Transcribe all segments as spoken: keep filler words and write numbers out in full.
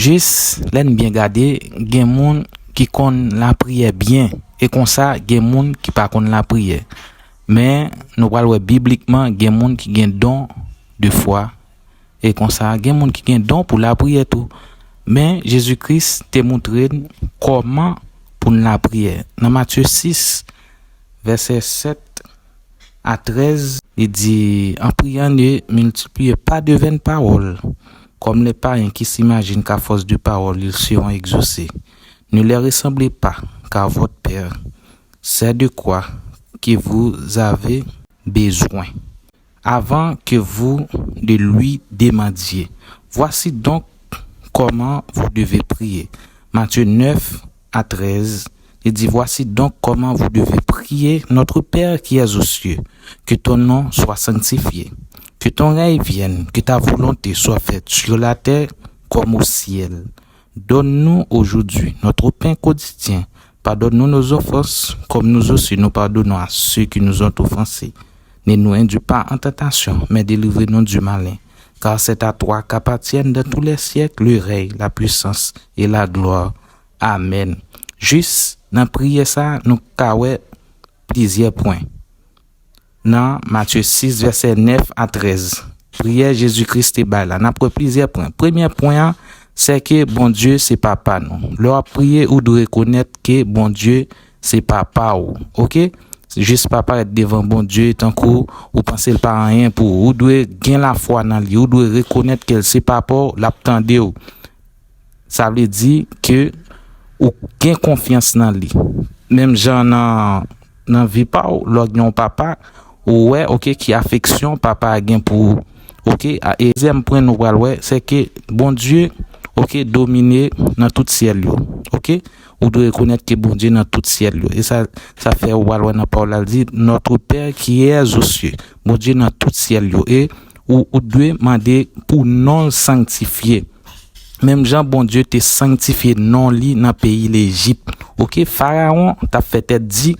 Jis lè n byen gade, gen moun ki konn lapriyè byen, e konsa gen moun ki pa konn lapriyè. Men, nou pral wè biblikman, gen moun ki gen don de fwa, e konsa gen moun ki gen don pou lapriyè tou. Men, Jezi Kris te montre n kòman pou n lapriyè. Nan Matye sis, vèsè sèt a trèz, li di, en priant, ne multipliez pas de vaines paroles, comme les païens qui s'imaginent qu'à force de paroles, ils seront exaucés. Ne les ressemblez pas, car votre Père sait de quoi que vous avez besoin, avant que vous de lui demandiez. Voici donc comment vous devez prier. Matthieu neuf à treize, il dit, voici donc comment vous devez prier, notre Père qui es aux cieux, que ton nom soit sanctifié, que ton règne vienne, que ta volonté soit faite sur la terre comme au ciel. Donne-nous aujourd'hui notre pain quotidien. Pardonne-nous nos offenses, comme nous aussi nous pardonnons à ceux qui nous ont offensés. Ne nous induis pas en tentation, mais délivre-nous du malin. Car c'est à toi qu'appartiennent dans tous les siècles le règne, la puissance et la gloire. Amèn. Jis nan priyè sa, nou ka wè plizyè pwen. Nan Matye sis, vèsè nèf a trèz, priyè Jezi Kris te bay la, n ap wè plizyè pwen. Premyè pwen an, se ke Bondye se Papa nou. Lè w ap priye, ou dwe rekonèt ke Bondye se Papa w, oke? Jis pa parèt devan Bondye tankou ou panse l pa anyen pou ou. Ou dwe gen lafwa nan li. Ou dwe rekonèt ke l se Papa w, l ap tande w. Sa vle di ke ou gen konfyans nan li. Menm jan nan, nan vi pa w, lè w gen yon papa, ou wè, oke, ki afeksyon papa a gen pou ou. Oke, a, e dezyèm pwen nou pral wè, se ke Bondye, oke, domine nan tout syèl yo. Oke? Ou dwe rekonèt ke Bondye nan tout syèl yo. E sa, sa fè ou pral wè nan pawòl la, l di, Notre Père qui es aux cieux. Bondye nan tout syèl yo. E ou, ou dwe mande pou non l sanktifye. Menm jan Bondye te sanktifye non li nan peyi Lejip. Oke, Farawon t ap fè tèt di.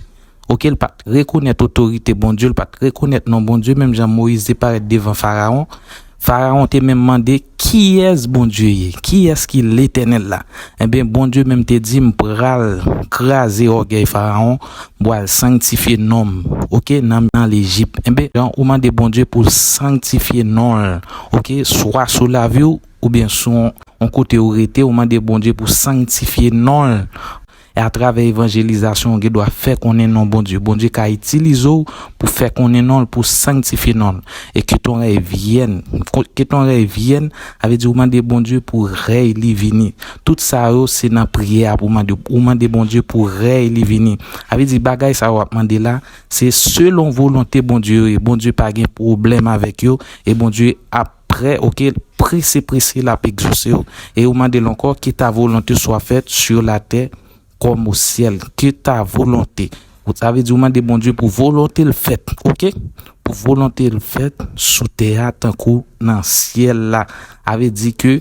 Oke, l pa t rekonèt otorite Bondye, l pa t rekonèt non Bondye, menm jan Moyiz te parèt devan Farawon. Farawon te menm mande, kiyès Bondye ye? Kiyès ki Letènèl la? Enben, Bondye menm te di, m pral kraze ògèy Farawon, m pral sanktifye non m, oke, nan, nan Lejip. Enben, jan ou mande Bondye pou l sanktifye non l, oke, swa sou lavi w, oubyen sou yon, yon kote ou rete, ou mande Bondye pou sanktifye non l. E atravè evanjelizasyon, ou gen dwa fè konnen non Bondye. Bondye ka itilize w pou fè konnen non l, pou sanktifye non l. E ke ton rèy vyèn. Ke ton rèy vyèn, sa vle di ou mande Bondye pou rèy li vini. Tout sa yo, se nan priyè a pou mande. Ou mande Bondye pou rèy li vini. Sa vle di bagay sa yo w ap mande la, se selon volonte Bondye yo ye. Bondye pa gen pwoblèm avèk yo. E Bondye ap prè, oke, prese, prese, l ap egzose w. E ou mande l ankò, que ta volonté soit faite sur la terre comme au ciel. Que ta volonté. Ou, sa vle di ou mande Bondye pou volonte l fèt, oke? Pou volonte l fèt sou tè a tankou nan syèl la. Sa vle di ke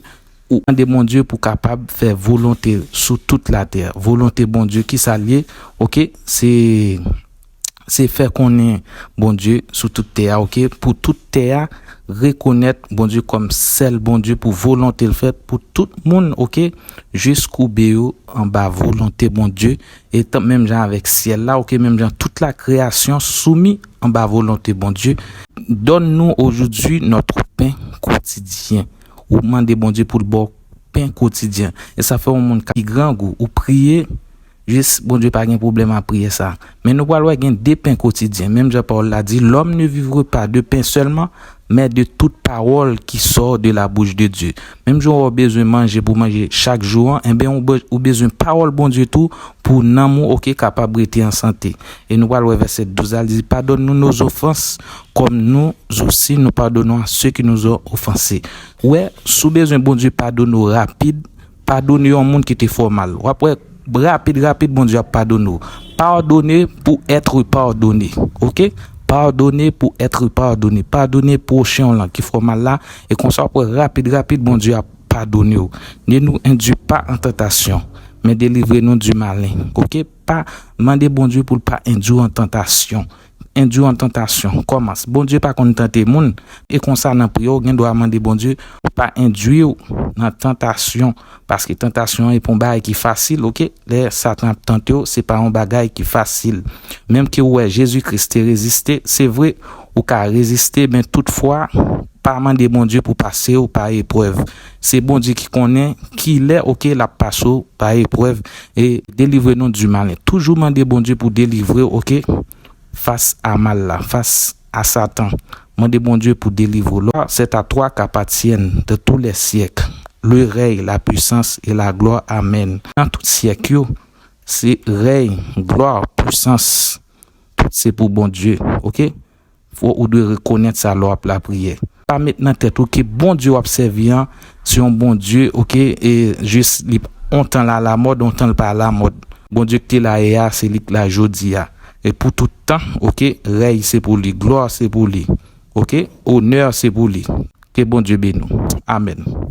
ou mande Bondye pou kapab fè volonte l sou tout latè. Volonte Bondye, ki sa l ye? Oke? Se se fè konnen Bondye sou tout tè a, oke? Pou tout tè a rekonèt Bondye kòm sèl Bondye, pou volonte l fèt, pou tout moun, oke? Jis koube yo anba volonte Bondye, e tan, menm jan avèk syèl la, oke? Menm jan tout la kreyasyon soumi anba volonte Bondye. Donne-nous aujourd'hui notre pain quotidien. Ou mande Bondye pou l ba w pen kotidyen. E sa fè yon moun ka pi grangou. Ou priye, jis Bondye pa gen pwoblèm ak priyè sa. Men nou pral wè gen de pen kotidyen. Menm jan pawòl la di, l'homme ne vivra pas de pain seulement, mais de toute parole qui sort de la bouche de Dieu. Menm jan w bezwen manje pou manje chak jou an, enben ou be-, ou bezwen pawòl Bondye tou pou nanm ou, oke, kapab rete an sante. E nou pral wè vèsè douz la, li di, pardonne-nous nos offenses, comme nous aussi nous pardonnons à ceux qui nous ont offensés. Ou wè, si w bezwen Bondye padone w rapid, padone yon moun ki te fè w mal. W ap wè, rapid, rapid, Bondye ap padone w. Pardonner pour être pardonné. Oke? Pardonner pour être pardonné. Padone pwochen w lan ki fè w mal la. E konsa w ap wè rapid, rapid, Bondye ap padone w. Ne nous induis pas en tentation, mais délivre-nous du malin. Oke? Pa mande Bondye pou l pa endui w an tantasyon. Endwi w an tantasyon. Kòmans. Bondye pa konn tante moun. E konsa nan priyè, w gen dwa mande Bondye pou pa endwi w nan tantasyon. Paske tantasyon an e pa yon bagay ki fasil, oke? Lè Satan ap tante w, se pa yon bagay ki fasil. Menm ke w wè Jezi Kris te reziste, se vre, ou ka reziste, men toutfwa, pa mande Bondye pou pase w pa eprèv. Se Bondye ki konnen ki lè, oke, l ap pase w pa eprèv e delivre nou du malin. Toujou mande Bondye pou delivre w, oke, fas a mal la, fas a Satan. Mande Bondye pou delivre w. Gloire, c'est à toi qu'appartiennent dans tous les siècles le règne, la puissance et la gloire. Amen. Nan tout syèk yo, se rèy, glwa, pwisans, tout se pou Bondye, oke? Fò ou dwe rekonèt sa lè w ap lapriyè. Pa met nan tèt ou ke Bondye w ap sèvi an, se yon Bondye, oke, e jis li on tan l alamòd, on tan l pa alamòd. Bondye ki te la yè a, se li k la jodi a. E pou tout tan, oke, rèy se pou li, glwa se pou li, oke, onè se pou li. Ke Bondye beni w. Amèn.